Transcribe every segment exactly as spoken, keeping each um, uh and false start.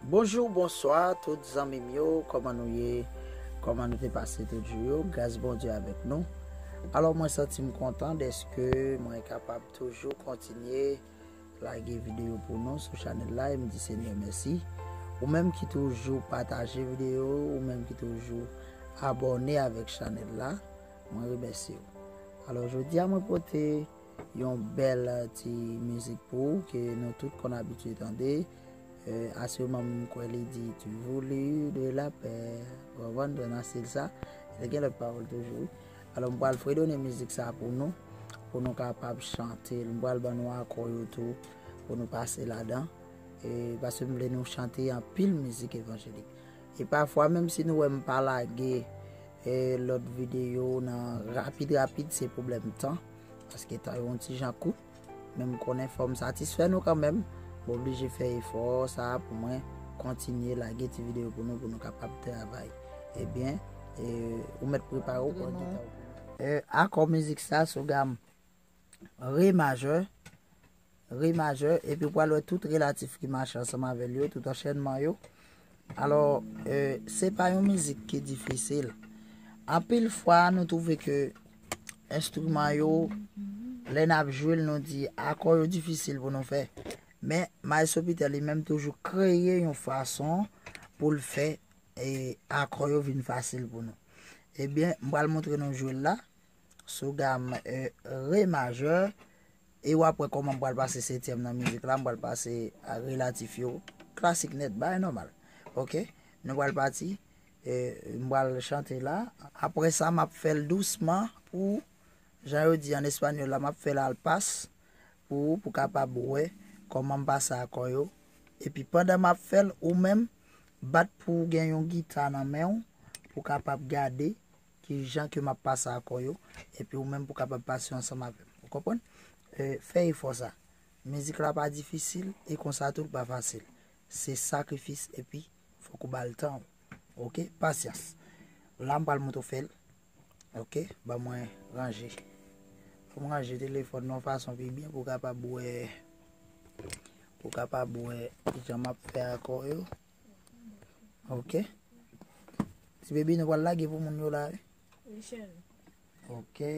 Bonjou, bonswa tout zanmi m yo, kòman nou ye? Kòman nou te pase tout jou yo? Gras Bondye avèk nou. Alò, mwen santi m kontan dèske mwen kapab toujou kontinye lage videyo pou nou sou chanèl la, e m di Senyè mèsi. Ou menm ki toujou pataje videyo, ou menm ki toujou abòne avèk chanèl la, mwen remèsye w. Alò, jodi a mwen pote yon bèl ti mizik pou ou ke nou tout konn abitye tande. Euh, asirman, m kwè li di, Tu voulais de la paix. Ou konprann? Nan stil sa, li gen lòt pawòl toujou, wi. Alò, m pral fredone mizik sa pou nou, pou nou kapab chante l. M pral ban nou akò yo tou, pou nou pase ladan. E, paske m vle nou chante anpil mizik evanjelik. E pafwa, menm si nou wè m pa lage, e, lòt videyo nan rapid rapid, se pwoblèm tan. Paske tan yo yon ti jan kout. Men m konnen fò m satisfè nou kanmenm. M oblije fè efò sa pou mwen kontinye lage ti videyo pou nou, pou nou kapab travay. Ebyen, e, ou mèt prepare w pou w gen tan. E, akò mizik sa sou gam re majè, re majè, epi w pral wè tout relatif ki mache ansanm avè l yo, tout anchènman yo. Alò, e, se pa yon mizik ki difisil. Anpil fwa, nou twouve ke enstriman yo, lè n ap jwe l, nou di akò yo difisil pou nou fè. Men, Maestro Peter li menm toujou kreye yon fason pou l fè, e, akò yo vin fasil pou nou. Ebyen, m pral montre nou jwe l la, sou gam, e, re majè, e w ap wè kòman m pral pase setyèm nan mizik la, m pral pase a relatif yo, klasik nèt, bagay nòmal. Oke, nou pral pati, e, m pral chante la. Apre sa, m ap fè l dousman pou, jan yo di an espanyòl la, m ap fè l al pas pou ou, pou kapab wè kòman m pase akò yo. Epi pandan m ap fè l, ou menm, bat pou w gen yon gita nan men w, pou w kapab gade ki jan ke m ap pase akò yo, epi ou menm pou w kapab pase yo ansanm avè m. Ou konprann? E, fè efò sa. Mizik la pa difisil, e konsa tou l pa fasil. Se sakrifis, epi fòk ou ba l tan w. Oke? Pasyans. La, m pral montre w fè l. Oke? Ban mwen ranje. Fò m ranje telefòn nan yon fason pi byen pou w kapab wè, pou w kapab wè jan m ap fè akò yo. Oke? Ti bebi, nou pral lage pou moun yo la, wi. Michel. Oke.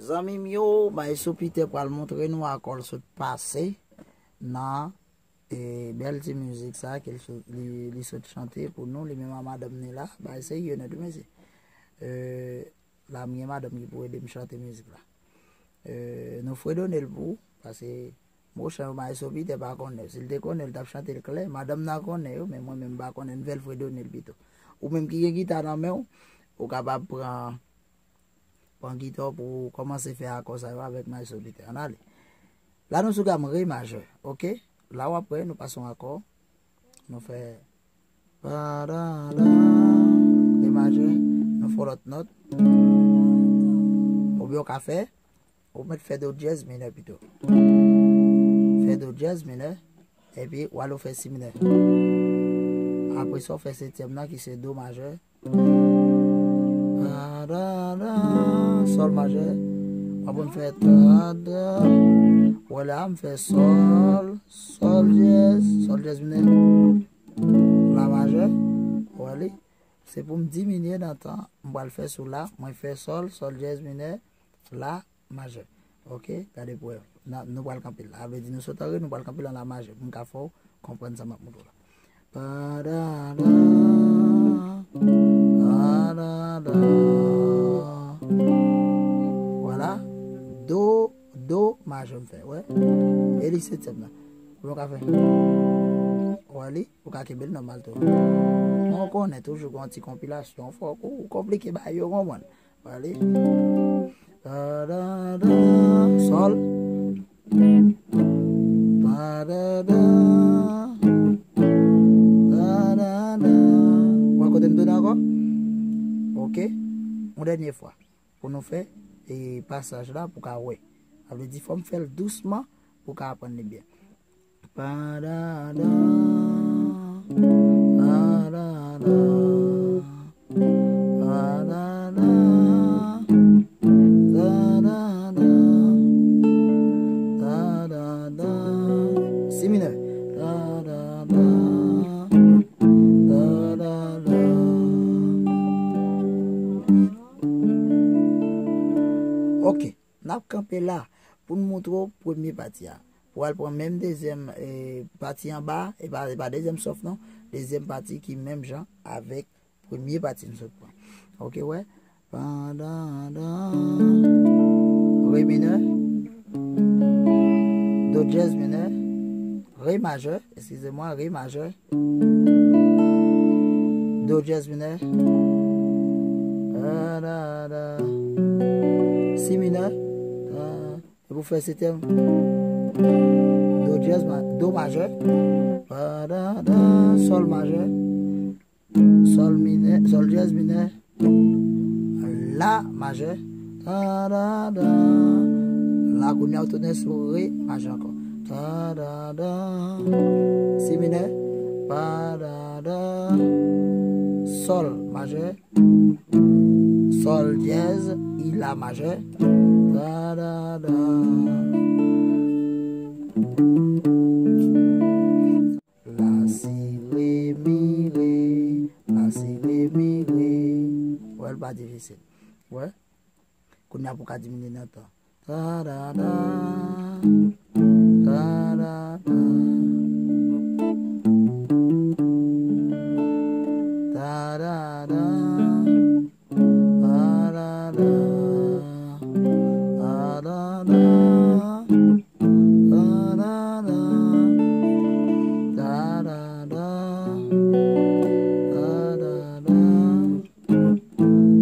Zanmi m yo, Maestro Peter pral montre nou akò l sot pase nan, e, bèl ti mizik sa ke l sot, li, li sot chante pou nou, li menm a madanm ni la. Bagay serye nèt wi mesye. E, la m gen madanm ki pou ede m chante mizik la. E, nou fredone l pou ou, paske mouche Maestro Peter pa konnen. Si l te konnen, l t ap chante l klè. Madanm nan konnen yo, men mwen menm m pa konnen. Nou fè l fredone l pito. Ou menm ki gen gita nan men w, ou kapab pran pran gita w pou w kòmanse fè akò sa yo avèk Maestro Peter. Ann ale. La nou sou gam re majè, oke? La w ap wè, nou pase yon akò. Nou fè pa da da, re majè, nou fè yon lòt nòt. Oubyen w ka fè, ou mèt fè do dyèz minè pito. Fè do dyèz minè, epi w al ou fè si minè. Apre sa, w fè setyèm nan ki se do majè. Pa da da, sòl majè. W ap wè m fè ta da. Ou wè la, m fè sòl, sòl dyèz, sòl dyèz minè, la majè. Ou wè li? Se pou m diminye nan tan, m pral fè sou la, mwen fè sòl, sòl dyèz minè, la majè. Oke, gade pou wè. Na- Nou pral kanpe l la. Sa vle di nou sot an re, nou pral kanpe l an la majè. Pou m ka fè w konprann sa m ap montre w la. Pa da da, pa da da. Vwala. Do, do majè m fè, wè. E li setyèm nan. Ou ka fè. Wè li, ou ka kenbe l nòmal tou. Mwen konnen toujou gen yon ti konpilasyon, fòk ou konplike bagay yo, konprann. Ale. Pa da da, sòl. Pa da da. Pa da da. Ou wè kote m tounen ankò? Oke. Yon dènye fwa. Pou nou fè e pasaj la, pou ka wè. Sa vle di, fò m fè l dousman, pou ka aprann li byen. Pa da da, pa da da, pa da da, pa da da, pa da da. Si minè. Pa da da, pa da da. Oke. N ap kanpe la pou n montre w premye pati a. Pou al pran menm dezyèm e, pati anba, e pa, e pa dezyèm sòf non, dezyèm pati ki menm jan avèk premye pati n sot pran. Oke, wè. Pa da da, re minè, do dyèz minè, re majè, eskize mwa, re majè, do dyèz minè, pa da da, si minè, pa, e pou fè setyèm, do dyèz, ma- do majè, pa da da, sòl majè, sòl minè, sòl dyèz minè, la majè, ta da da. La kounye a ou tounen sou re majè ankò. Ta da da, si minè, pa da da, sòl majè, sòl dyèz, i la majè, ta da da. La si re mi re, la si re mi re. Wè, l pa difisil. Wè. Kounye a pou ka diminye nan tan. Ta da da, ta da da, ta da da, ta da da, ta da da, ta da da, ta da da, ta da da.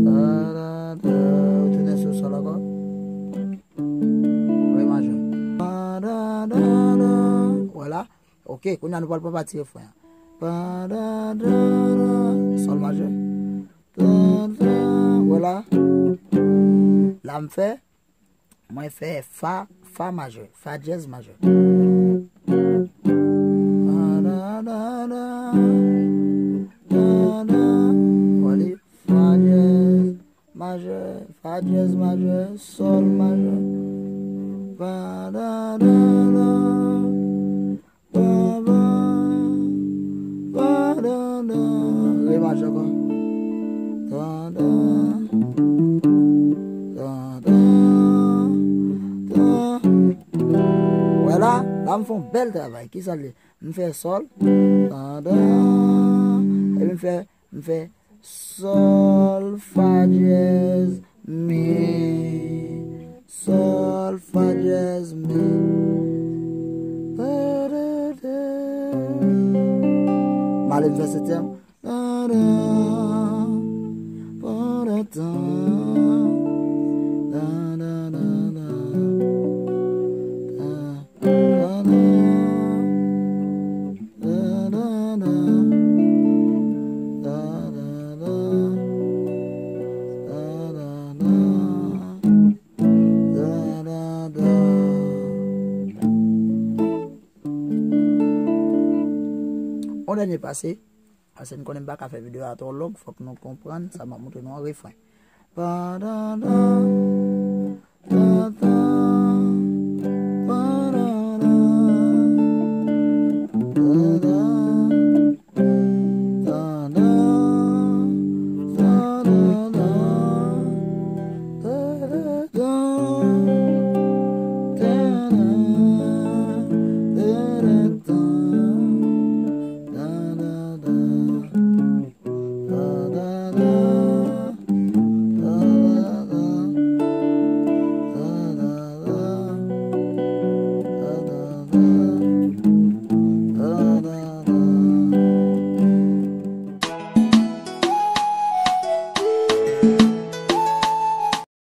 Pa da da. Ou tounen sou sòl ankò. Re majè. Pa da da da. Vwala. Oke, kounye a nou pral pran pati refren an. Pa da da da. Sòl majè. Da da. Vwala. La m fè. Mwen fè fa, fa majè, fa dyèz majè. Pa da da da, da da. Wale, fa dyèz majè, fa dyèz majè, sòl majè. Pa da da da. Pa, pa, pa, da, da. Re majè ankò. Da, da, da, da. Bèl travay. Kisa l ye? M fè sòl, tandan, epi m fè, m fè sòl, fa dyèz, mi, sòl, fa dyèz, mi. M ale m fè setyèm. On dènye pase, paske n konnen m pa ka fè videyo a twò long, fòk nou konprann sa m ap montre nou an refren. Pandan